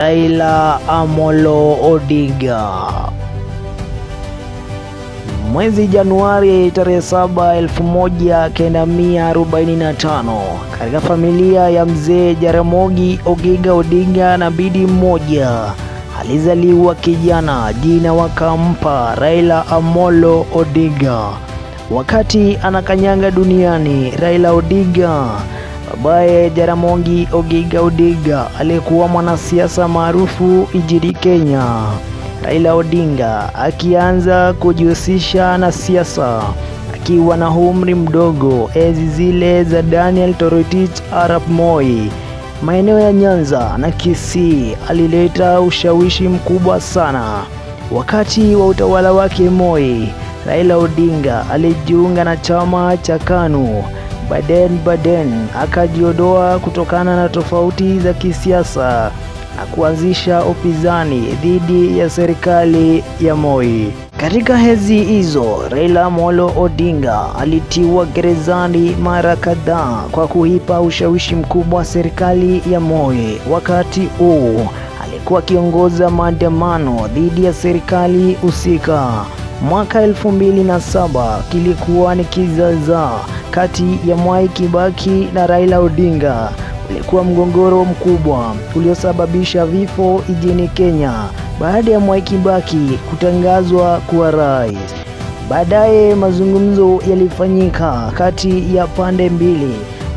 Raila Amolo Odinga. Mwezi Januari tarehe 7, 1945, katika familia ya mzee Jaramogi Oginga Odinga na bibi mmoja alizaliwa kijana, jina wakampa Raila Amolo Odinga. Wakati anakanyanga duniani, Raila Odinga, babaye Jaramogi Oginga Odinga, aliyekuwa mwanasiasa maarufu nchini Kenya. Raila Odinga akianza kujihusisha na siasa akiwa na umri mdogo, enzi zile za Daniel Toroitich arap Moi, maeneo ya Nyanza na Kisii, alileta ushawishi mkubwa sana. Wakati wa utawala wake Moi, Raila Odinga alijiunga na chama cha KANU. Baden Baden akajiondoa kutokana na tofauti za kisiasa na kuanzisha upinzani dhidi ya serikali ya Moi. Katika enzi hizo, Raila Amolo Odinga alitiwa gerezani mara kadhaa kwa kuipa ushawishi mkubwa serikali ya Moi. Wakati huu alikuwa akiongoza maandamano dhidi ya serikali husika. Mwaka 2007 kilikuwa ni kizaazaa kati ya Mwai Kibaki na Raila Odinga. Ulikuwa mgogoro mkubwa uliosababisha vifo nchini Kenya baada ya Mwai Kibaki kutangazwa kuwa rais. Baadaye mazungumzo yalifanyika kati ya pande mbili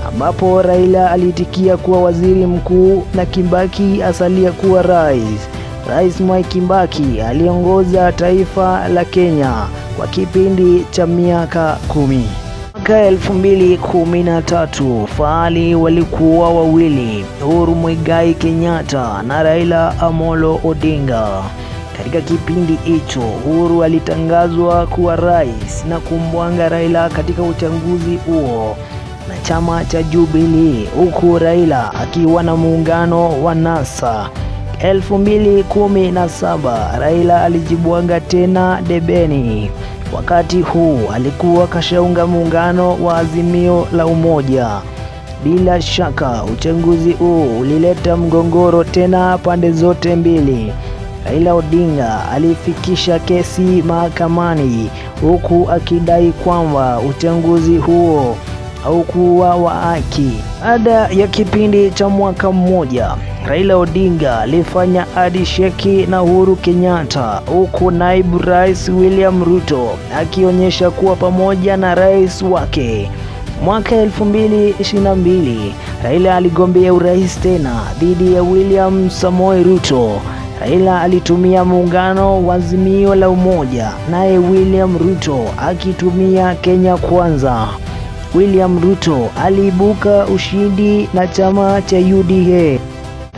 ambapo Raila aliitikia kuwa waziri mkuu na Kibaki asalia kuwa rais. Rais Mwai Kibaki aliongoza taifa la Kenya kwa kipindi cha miaka 10. Mwaka 2013 fahali walikuwa wawili, Uhuru Muigai Kenyatta na Raila Amolo Odinga. Katika kipindi hicho, Uhuru alitangazwa kuwa rais na kumbwanga Raila katika uchaguzi huo na chama cha Jubilee, huku Raila akiwa na muungano wa NASA. 2017 Raila alijibwanga tena debeni. Wakati huu alikuwa kashaunga muungano wa Azimio la Umoja. Bila shaka uchaguzi huu ulileta mgogoro tena pande zote mbili. Raila Odinga alifikisha kesi mahakamani huku akidai kwamba uchaguzi huo haukuwa wa haki. Baada ya kipindi cha mwaka mmoja, Raila Odinga alifanya handshake na Uhuru Kenyatta, huku naibu rais William Ruto akionyesha kuwa pamoja na rais wake. Mwaka 2022 Raila aligombea urais tena dhidi ya William Samoei Ruto. Raila alitumia muungano wa Azimio la Umoja, naye William Ruto akitumia Kenya Kwanza. William Ruto aliibuka ushindi na chama cha UDA.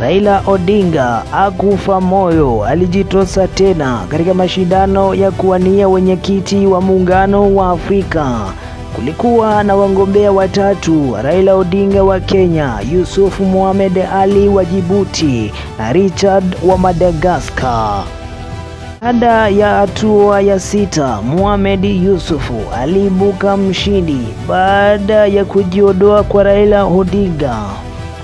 Raila Odinga hakufa moyo, alijitosa tena katika mashindano ya kuwania wenyekiti wa muungano wa Afrika. Kulikuwa na wagombea watatu: Raila Odinga wa Kenya, Yusuf Mohamed Ali wa Djibouti na Richard wa Madagascar. Baada ya hatua ya sita, Mohamed Yusufu aliibuka mshindi baada ya kujiondoa kwa Raila Odinga.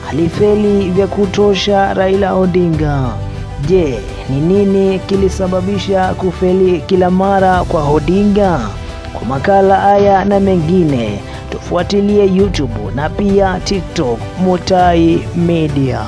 Alifeli vya kutosha Raila Odinga. Je, ni nini kilisababisha kufeli kila mara kwa Odinga? Kwa makala haya na mengine, tufuatilie YouTube na pia TikTok Mutai Media.